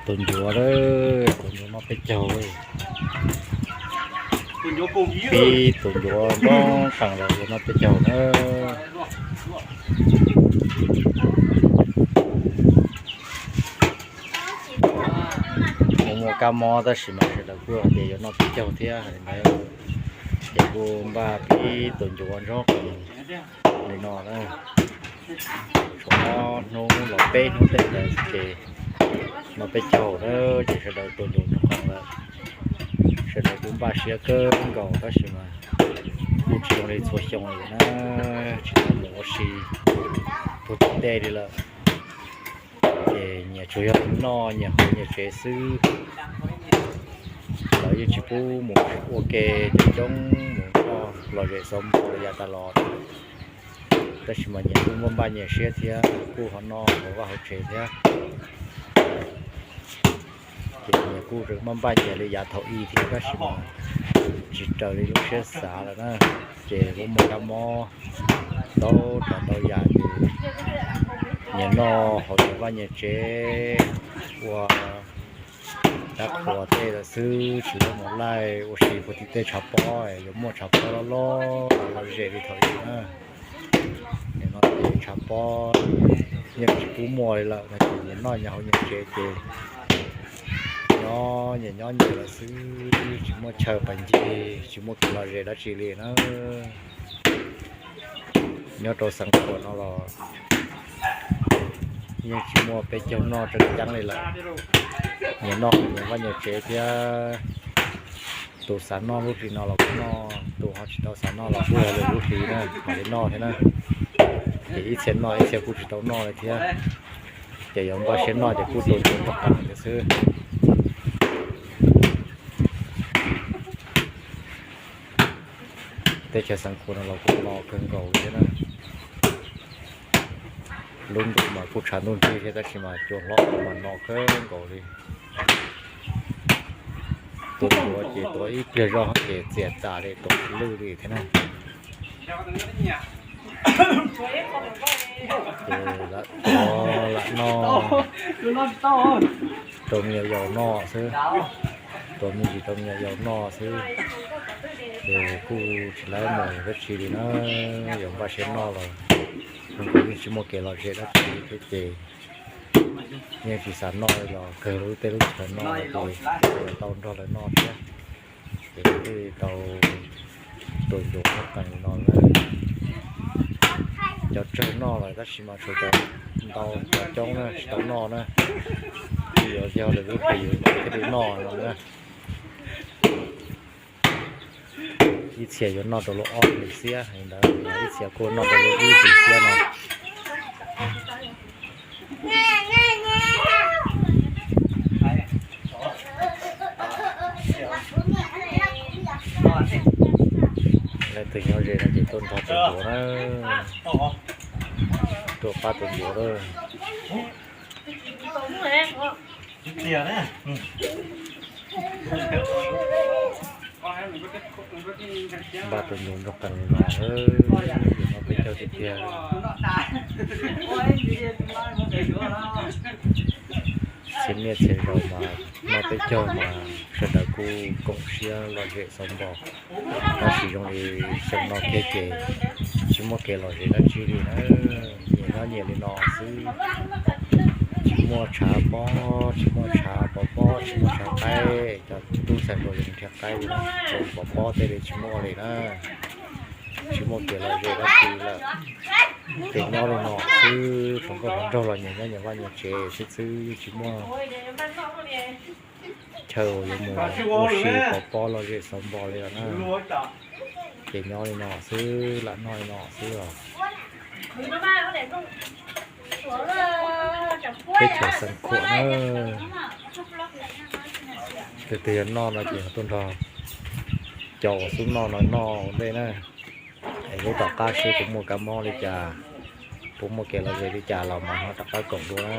Tus ncuav, tus ncuav noj peb caug. Pib tus ncuav nrov qees los yuav noj peb caug na. Kuj muaj kab mob tab sis mas sawv daws kuj hais tias yuav noj peb caug thiab hais li ntawd. Ces kuj npaj pib tus ncuav nrov qees li no na. Tshuav ob hnub los peb hnub tej ntawd ces noj peb caug na, ces sawv daws tus ncuav nrov qees lawm. Sawv daws kuj npaj siab kawg nkaus tab sis mas kuj tsis zoo li txhua xyoo li na, tsis tau mus ua si puag tim tej li lawm. Ces nyias tsuas yog noj nyias hauv nyias tsev xwb. Lawv yeej tsis pub mus ua ke coob coob, mus noj lom zem xaus npo li yav tas los. Tab sis mas nyias kuj npaj npaj nyias siab thiab, kuj ho noj hauv vaj hauv tsev thiab. Ces nyias kuj npaj npaj nyias li yav thaum ub thiab tab sis mas tsis raws li lub siab xav lawm na. Ces kuj muaj kab mob ntau tsav ntau yam ces nyias noj hauv nyias vaj nyias tsev, ua dab qhuas tej lawm xwb, tsis tau mus laij ua si puag tim tej tshav pob, yuav muaj tshav pob loj loj lom zem li thaum ub na. Nim no ces tshav pob yeej tsis pub muaj li lawm no ces nyias noj nyias hauv nyias tsev ces nyob nyias nyob nyias lawm xwb, tsis muaj chaw pas ncig, tsis muaj kev lom zem dab tsi li na. Nyob rau Xeev Khuam no los yeej tsis muaj peb caug noj tseem ceeb li lawm. Nyias noj nyias vaj nyias tsev thiab. Tus xav noj lub hli no los kuj noj, tus ho tsis tau xav noj los kuj yog lwm lub hli na mam li noj thiab na. Ces ib txhia noj ib txhia kuj tsis tau noj li thiab. Ces yuav npaj siab noj ces kuj tus ncuav nrov qees lawm xwb. Teb chaws Xeev Khuam no los kuj no kawg nkaus thiab na. Lub ntuj mas kuj tshav ntuj nrig thiab tab sis mas cua hlob mas no kawg nkaus li. Tus ncuav ces tuav ib pliag zog ces txias tas li, tuav lwj li thiab na. Ces lam tuav lam noj, rau me nyuam yaus noj xwb. Tuav me ntsis rau me nyuam yaus noj xwb. Ces kuj tsis laib mus dab tsi li na, yuav npaj siab noj los yeej tsis muaj kev lom zem dab tsi thiab ces yeej tsis xav noj li los kawg lub tej lub chaw noj ces tau nrog lawv noj thiab. Ces thiaj li tau tus ncuav nrov qees li no na. Cov tsawg noj lawm tab sis mas tshuav cov ntau cov coob na tsis tau noj na. Ces yuav yog lwm lub hlis thiaj li noj no na. Ib txhia yuav noj rau lub ob hlis xiab li ntawd, ib txhia kuj noj rau lub ib hlis xiab no. Leej twg nyob ze no ces tuaj nrog tus ncuav na, tuaj pab tus ncuav lawm. Npaj tus ncuav nrog qees li no, yuav noj peb caug tiag tiag. Txhia niaj txhia zaus mas noj peb caug mas sawv daws kuj koom siab lom zem xaus npo. Tab sis zoo li xyoo no kiag ces tsis muaj kev lom zem dab tsi li na, nyias nyob nyias li no xwb. Tsis muaj tshav pob, tsis muaj tshav pov pob, tsis muaj tshav qaib, cov tub ntxhais hluas yuav nrhiav qaib li na, pov pob tej li tsis muaj li na. Tsis muaj kev lom zem dab tsi lawm. Ces nyob li no xwb, hluas nkauj hluas nraug los nyias nyob nyias vaj nyias tsev xwb xwb, yeej tsis muaj chaw uas yuav mus ua si pov pob lom zem xaus npo li lawm na. Ces nyob li no xwb, lam noj li no xwb os. Teb chaws Xeev Khuam na, tus twg yog noj no ces tuaj nrog cov uas xub noj no noj ua ntej na. Es lub tom qab seb puas muaj kab mob li cas, puas muaj kev lom zem li cas los mas ho rov qab koom dua na.